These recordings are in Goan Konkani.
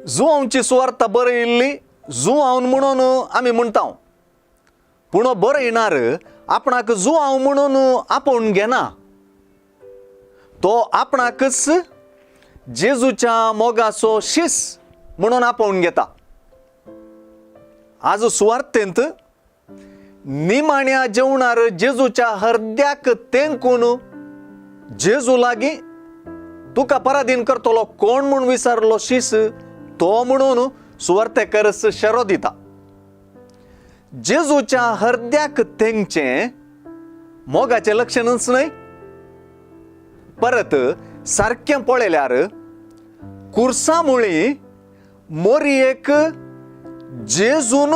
जुवांची सुवार्ता बरयिल्ली जुवांव म्हणून आमी म्हणटा, पूण बरयणार आपणाक जुवांव म्हणून आपोवन घेना. तो आपणाकच जेजूच्या मोगाचो शीस म्हणून आपोवन घेता. आज सुवार्तेंत निमाण्या जेवणार जेजूच्या हरद्याक तेंकून जेजू लागीं तुका पराधीन करतलो कोण म्हूण विचारलो शीस तो म्हणून सुवार्तेकरस शेरो दिता. जेजूच्या हरद्याक तेंगचें मोगाचें लक्षणच न्हय. परत सारकें पळयल्यार कुर्सा मुळी मोरयेक जेजून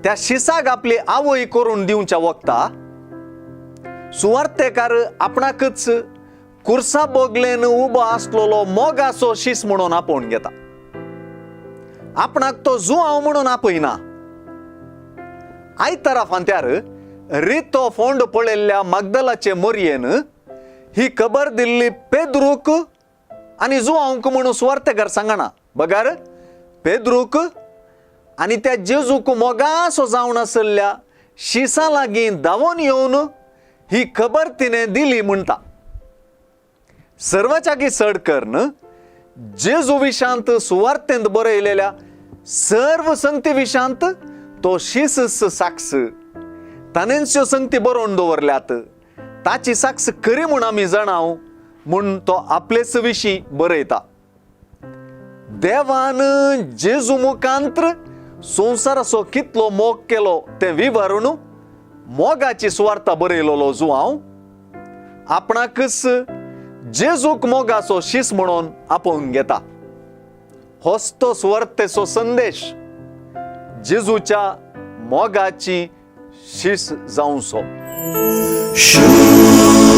त्या शिसाक आपली आवय करून दिवच्या वखता सुवार्तेकार आपणाकच कुर्सा बोगलेन उबो आसलेलो मोगाचो शीस म्हणून आपोवन घेता. आपणाक तो जुआंव म्हणून आपयना. आयतारा फांत्यार रितो फोंड पळयल्ल्या मागदलाचे मोरयेन ही खबर दिल्ली पेद्रूक आनी जुआंवक म्हणून सुवार्तेकार सांगना, बगर पेद्रूक आनी त्या जेजूक मोगासो जावन आशिल्ल्या शिसा लागीं धांवून येवन ही खबर तिणें दिली म्हणटा. सर्वच्यागी चड करून जेजू विशांत सुवार्तेंत बरयलेल्या सर्व संगती विशांत तो शीस साक्ष ताणेंच ह्यो संगती बरोवन दवरल्यात. ताची साक्ष खरी म्हूण आमी जाणाव म्हूण तो आपलेच विशीं बरयता. देवान जेजू मुखांत्र संवसाराचो कितलो मोग केलो तें विवरून मोगाची सुवार्ता बरयलेलो जुआंव आपणाकच जेजूक मोगाचो शीस म्हणून आपोवन घेता. होच तो सुवार्तेचो संदेश, जेजूच्या मोगाची शीस जावचो. शुभ.